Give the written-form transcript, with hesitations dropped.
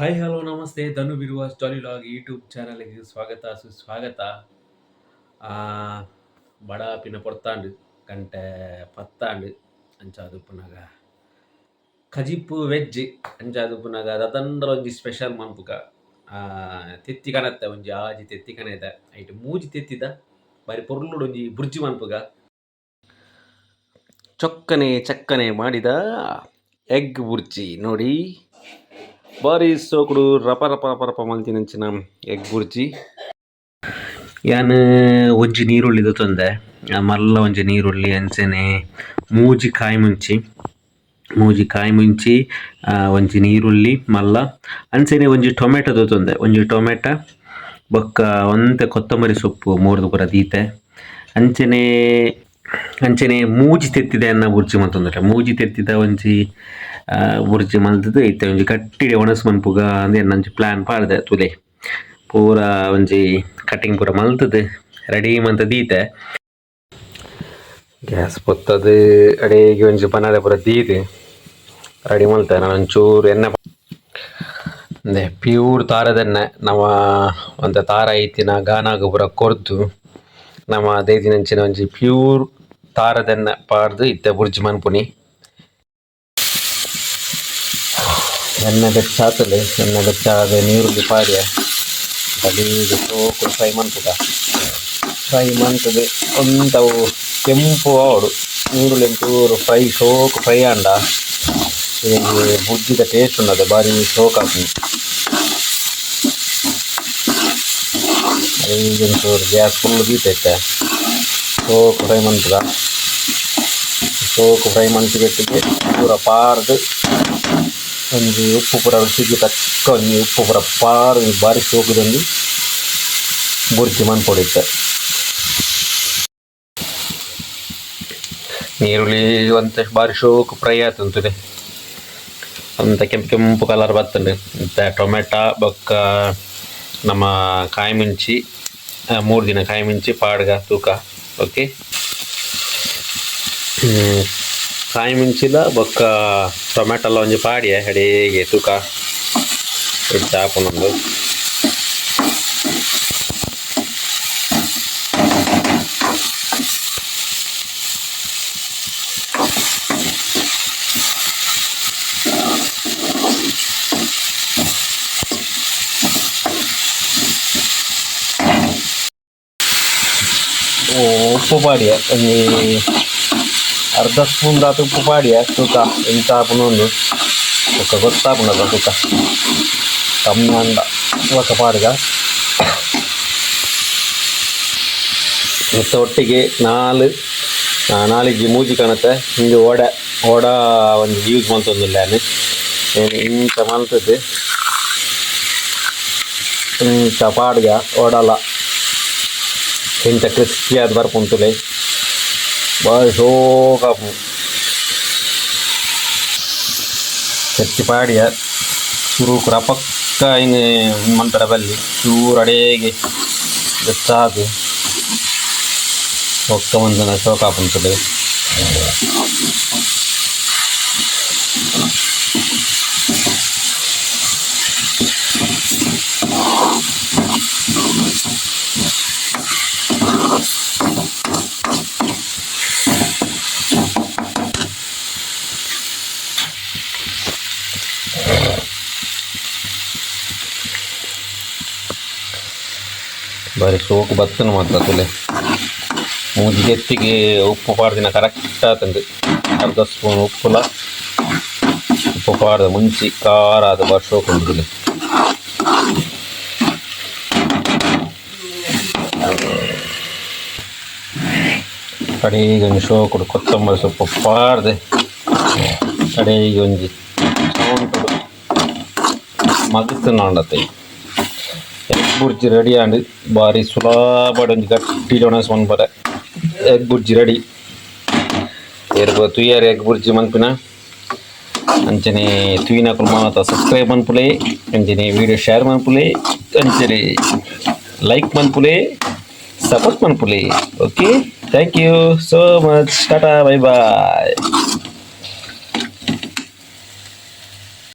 Hi, hello, ನಮಸ್ತೆ. ಧನು ಬಿರುವ jolly log YouTube ಚಾನಲ್ಗೆ ಸ್ವಾಗತ, ಸುಸ್ವಾಗತ. ಬಡ ಪಿನ ಪೊರ್ತಾಂಡು, ಗಂಟೆ ಪತ್ತಾಂಡು. ಅಂಚಾದ್ ಉಪ್ಪುನಗ ಕಜಿಪು ವೆಜ್. ಅಂಚಾದ್ ಉಪ್ಪುನಗ ದತಂಡಲ ಒಂಜಿ ಸ್ಪೆಷಲ್ ಮನ್ಪುಗ. ತೆತ್ತಿ ಕನತ್ತೆ, ಒಂಜಿ ಆಜಿ ತೆತ್ತಿ ಕನೈದ, ಐಟ್ ಮೂಜಿ ತೆತ್ತಿದ ಬಾರಿ ಪೊರ್ಲುಡು ಒಂಜಿ ಬುರ್ಜಿ ಮನ್ಪುಗ. ಚೊಕ್ಕನೆ ಚಕ್ಕನೆ ಮಾಡಿದ ಎಗ್ ಬುರ್ಜಿ ನೋಡಿ. ಬಾರಿ ಸೋಕುಡು ರಪ ರಪ ರಪ ರಪ ಮಲ್ತಿನಂಚಿನ ಎಗ್ ಬುರ್ಜಿ. ಯಾನ್ ಒಂಜಿ ನೀರುಳ್ಳಿ ದೆತೊಂದೆ, ಮಲ್ಲ ಒಂಜಿ ನೀರುಳ್ಳಿ. ಅಂಚನೆ ಮೂಜಿ ಕಾಯಿ ಮುಂಚಿ, ಮೂಜಿ ಕಾಯಿ ಮುಂಚಿ, ಒಂಜಿ ನೀರುಳ್ಳಿ ಮಲ್ಲ. ಅಂಚನೆ ಒಂಜಿ ಟೊಮೆಟೊ ದೆತೊಂದೆ, ಒಂಜಿ ಟೊಮೆಟೊ. ಬೊಕ್ಕ ಒಂತೆ ಕೊತ್ತಂಬರಿ ಸೊಪ್ಪು ಮೂರ್ದು ಪೂರ ದೀತೆ. ಅಂಚನೆ ಅಂಚನೆ ಮೂಜಿ ತೆತ್ತಿದ ಎನ್ನ ಬುರ್ಜಿ ಮಲ್ತೊಂದುಲ್ಲೆ. ಮೂಜಿ ತೆತ್ತಿದ ಒಂಜಿ ಬುರ್ಜಿ ಮಲ್ತುದು ಇತ್ತೆ ಒಂಜಿ ಗಟ್ಟಿಡೆ ಒಣಸ್ ಮನ್ಪುಗ ಅಂದ್ ಎನ್ನ ಒಂಜಿ ಪ್ಲಾನ್ ಪಾಡ್ದೆ. ತೂಲೆ, ಪೂರ ಒಂಜಿ ಕಟಿಂಗ್ ಪೂರ ಮಲ್ತುದು ರೆಡಿ ಮಂತ್ ದೀತೆ. ಗ್ಯಾಸ್ ಪೊತ್ತದು, ಅಡೇಗೆ ಒಂಜಿ ಪನಾಲೆ ಪೂರ ದೀದ್ ರೆಡಿ ಮಲ್ತೆ. ನಾನು ಒಂಚೂರು ಎಣ್ಣೆ ಇಂದೆ ಪ್ಯೂರ್ ತಾರದೆಣ್ಣೆ. ನಮ ಒಂತೆ ತಾರ ಇತ್ತಿನ ಗಾನಾಗ್ ಪೂರ ಕೊರ್ದು ನಮ ದೈದಿನಂಚಿನ ಒಂಜಿ ಪ್ಯೂರ್ ತಾರದೆಣ್ಣೆ ಪಾಡ್ದ್ ಇತ್ತೆ ಬುರ್ಜಿ ಮನ್ಪುನಿ. ಎಣ್ಣೆ ಬೆಚ್ಚ ಆತುಂಡು. ಎಣ್ಣೆ ಬೆಚ್ಚ ಆದ್ ನೀರುಳ್ಳಿ ಪಾಡ್ಯ. ಬಡೀಗ್ ಸೋಕು ಫ್ರೈ ಮನ್ಪುಗ. ಫ್ರೈ ಮಂತುದು ಒಂತೆ ಅವು ಕೆಂಪು ಆವೊಡು. ನೀರುಳ್ಳಿ ಒಂಚೂರು ಫ್ರೈ ಸೋಕು ಫ್ರೈ ಆಂಡ ಬುರ್ಜಿದ ಟೇಸ್ಟ್ ಉಂಡತೆ ಬಾರಿ ಸೋಕು ಆಪುಂಡು. ಅಡೇಗೆ ಒಂಚೂರು ಗ್ಯಾಸ್ ಫುಲ್ ದೀತೆ. ಇತ್ತೆ ಸೋಕು ಫ್ರೈ ಮನ್ಪುಗ. ಸೋಕು ಫ್ರೈ ಮಂತಿನೆಟ್ಟಿಗೆ ಪೂರ ಪಾಡ್ದ್ ಒಂಜಿ ಉಪ್ಪು ಪೂರ ರುಚಿಗ್ ತಕ್ಕ ಒಂಜಿ ಉಪ್ಪು ಪೂರ ಪಾಡ್ದ್ ಬಾರಿ ಸೋಕುದೊಂಜಿ ಬುರ್ಜಿ ಮನ್ಪೊಡು ಇತ್ತೆ. ನೀರುಳ್ಳಿ ಒಂತೆ ಬಾರಿ ಶೋಕು ಫ್ರೈ ಆತುಂಡು ತೂಲೆ. ಒಂತೆ ಕೆಂಪು ಕೆಂಪು ಕಲರ್ ಬತ್ತುಂಡು. ಇತ್ತೆ ಟೊಮೆಟೊ ಬೊಕ್ಕ ನಮ್ಮ ಕಾಯಿ ಮುಂಚಿ, ಮೂರ್ದಿನ ಕಾಯಿ ಮುಂಚಿ ಪಾಡ್ಗ ತೂಕ. ಓಕೆ, ಕಾಯಿ ಮುಂಚಿಲ ಬೊಕ್ಕ ಟೊಮೆಟೊಲ ಒಂಜಿ ಪಾಡ್ಯ ಅಡೇಗೆ. ತೂಕ ಎಂಚ ಆಪುಂಡು. ಉಪ್ಪು ಪಾಡ್ಯ, ಒಂಜಿ ಅರ್ಧ ಸ್ಪೂನ್ ದಾತ್ ಉಪ್ಪು ಪಾಡ್ಯ. ತೂಕ ಎಂಚ ಆಪುಂಡು. ಬೊಕ್ಕ ಗೊತ್ತಾಪುಂಡತ. ತೂಕ, ಕಮ್ಮಿ ಆಂಡ ಬೊಕ್ಕ ಪಾಡ್ಗ. ನೆತ್ತ ಒಟ್ಟಿಗೆ ನಾಲ್ ನಾಲಿಜ್ಜಿ ಮೂಜಿ ಕಣತೆ. ಇಂದು ವಡೆ, ವಡ ಒಂಜಿ ಯೂಸ್ ಮಲ್ತೊಂದುಲ್ಲೆ ಯಾನ್. ಇಂಚ ಮಲ್ತುದು ಇಂಚ ಪಾಡ್ಗ. ವಡಲ ಎಂಚ ಕ್ರಿಸ್ಪಿ ಆದ್ ಬರ್ಪುಂಡು ತೂಲೆ. ಬಾರಿ ಶೋಕು ಆಪುಂಡು. ತೆತ್ತಿ ಪಾಡ್ಯ. ಸುರುಕು ರಪಕ್ಕ ಐನ್ ಮನ್ಪೆರೆ ಬಲ್ಲಿ. ಚೂರು ಅಡೇಗೆ ಬೆಚ್ಚಾದ್ ಬೊಕ್ಕ ಮಂತುಂಡ ಶೋಕು ಆಪುಂಡು ತೂಲೆ. ಬಾರಿ ಶೋಕು ಬತ್ತುಂಡು ಮಾತ್ರ ತೂಲೆ. ಮೂಜಿ ತೆತ್ತಿಗ್ ಉಪ್ಪು ಪಾಡ್ದಿನ ಕರೆಕ್ಟ್ ಆತುಂಡು. ಅರ್ಧ ಸ್ಪೂನ್ ಉಪ್ಪುಲ. ಉಪ್ಪು ಪಾಡ್ದ್ ಮುಂಚಿ ಖಾರ ಆದ್ ಬಾರಿ ಶೋಕು ಉಂಡು ತೂಲೆ. ಕಡೆಗ್ ಒಂಜಿ ಶೋಕುಡು ಕೊತ್ತಂಬರಿ ಸೊಪ್ಪು ಪಾಡ್ದ್ ಕಡೆಗ್ ಒಂಜಿ ಚೌಂಟುಡು ಮಗ್ತ್. ಎಗ್ ಬುರ್ಜಿ ರೆಡಿ ಆಂಡ್. ಬಾರಿ ಸುಲಭಡ್ ಒಂಜಿ ಗಟ್ಟಿ ಒಣಸ್ ಮನ್ಪರೆ. Egg bhurji ready. ಏರ್ ತೂಯರ್ ಎಗ್ ಬುರ್ಜಿ ಮನ್ಪಿನ. ಅಂಚನೆ ತೂಯಿನಕುಲು ಮಾತ ಸಬ್ಸ್ಕ್ರೈಬ್ ಮನ್ಪುಲೆ. ಅಂಚನೆ ವಿಡಿಯೋ ಶೇರ್ ಮನ್ಪುಲೆ. ಅಂಚನೆ ಲೈಕ್ ಮನ್ಪುಲೆ, ಸಪೋರ್ಟ್ ಮನ್ಪುಲೆ. Okay, thank you so much. Tata, bye bye.